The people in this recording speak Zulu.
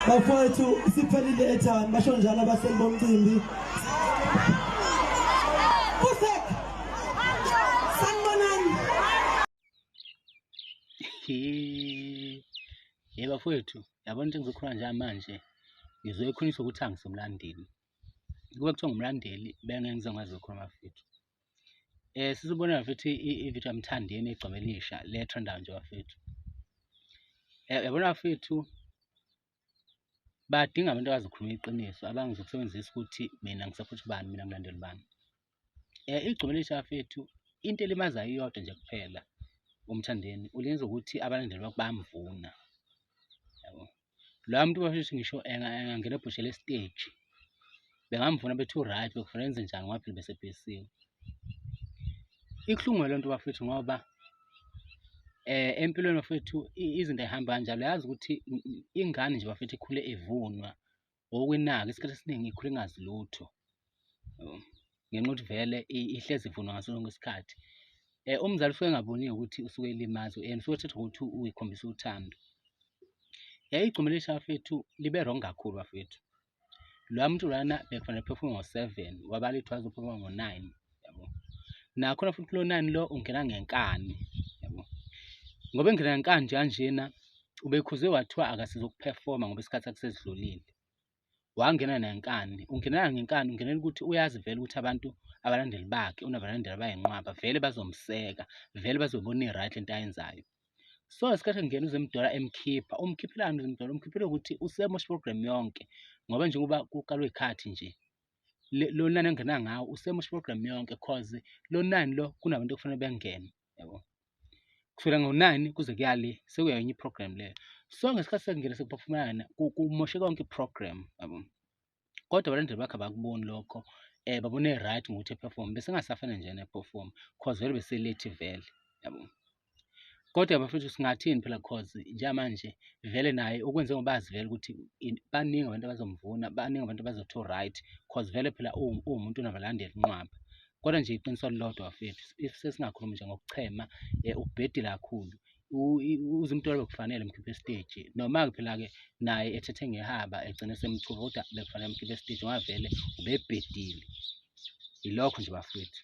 Bafowethu, isiphelile airtime, basho njalo abahleli bomcimbi. Kusek. Sanibonani. Ye bafowethu, yabona into engizokhuluma nje manje, ngizoyikhulunyiswa ukuthi angisumlandeli. Kube kuthiwa ngumlandeli bengeke ngize ngikwazi ukukhuluma bafethu. Sizobona bafethu i-video yaMthandeni egcwele elisha le trendayo nje bafethu. Yabona bafethu, badinga abantu abazokhuluma iqiniso, abangizokusebenzisa ukuthi mina ngisapotha ubani, mina ngilandela ubani. Igcobo elisha bafethu, into elimazayo iyodwa nje kuphela uMthandeni, ulenza ukuthi abalandeli bakhe bayamvuna, yabo. Loya muntu bafethu ngisho engangena ebhushela esiteji, bengamvuna bethi u-right, bekufanele enze njani ngoba phela besebhesiwe. Ibuhlungu le nto bafethu ngoba empilweni bafethu izinto ay'hambi kanjalo. Uyazi ukuthi ingane nje bafethu ikhule ivunwa ngokwinaka, isikhathi esiningi ikhule ingazi lutho, yabo, ngenxa yokuthi vele ihlezi ivunwa ngaso sonke isikhathi. Umzali usuke engaboni ukuthi usuke elimaza and usuke ethatha ukuthi uyikhombisa uthando. Igcuma elisha bafethu libe wrong kakhulu bafethu. Loya muntu lana bekufanele ephefome ngo-7, wabala ithi wazophefoma ngo-9, yabo. Nakhona futhi kulo 9 lo ungena ngenkani, yabo. Ngoba engena ngenkani nje kanjena ubekhuze wathiwa akasizokuphefoma ngoba isikhathi sakhe sesidlulile. Wangena nenkani, ungenela ngenkani, ungenela ukuthi uyazi vele ukuthi abantu abalandeli bakhe unabalandeli abayinqwaba vele bazomseka, vele bazobona i-right lento ayenzayo. So ngesikhathi engena uZimdollar emkhipha, umkhiphelani uZimdollar? Umkhiphela ukuthi usemosha i-program yonke ngoba njengoba kukalwe ikhathi nje lo nani engena ngawo usemosha i-program yonke, cause lo nani lo kunabantu okufanele bengene, yabo. Kusukela ngo-9 kuze kuyale sekuyenye i-program leyo. So ngesikhathi sekungena sekuphefumulana kumoshe konke i-program, yabo. Kodwa abalandeli bakhe abakuboni lokho, babone right ngokuthi eperform, bese engasafana nje ne-perform cause vele bese-late vele, yabo. Kodwa bafethu singathini phela, cause njengamanje vele naye ukwenze ngoba azi vele ukuthi baningi abantu abazomvuna, baningi abantu abazothi u-right, cause vele phela uwumuntu onabalandeli inqwaba. Kodwa nje iqiniso lilodwa bafethu, if sesingakhulumi nje ngokuchema, ubhedile kakhulu. UZimdollar bekufanele emkhiphe esiteji, noma-ke phela-ke naye ethethe ngehaba egcine semthuka, kodwa bekufanele emkhiphe esiteji ngoba vele ubebhedile. Yilokho nje bafethu.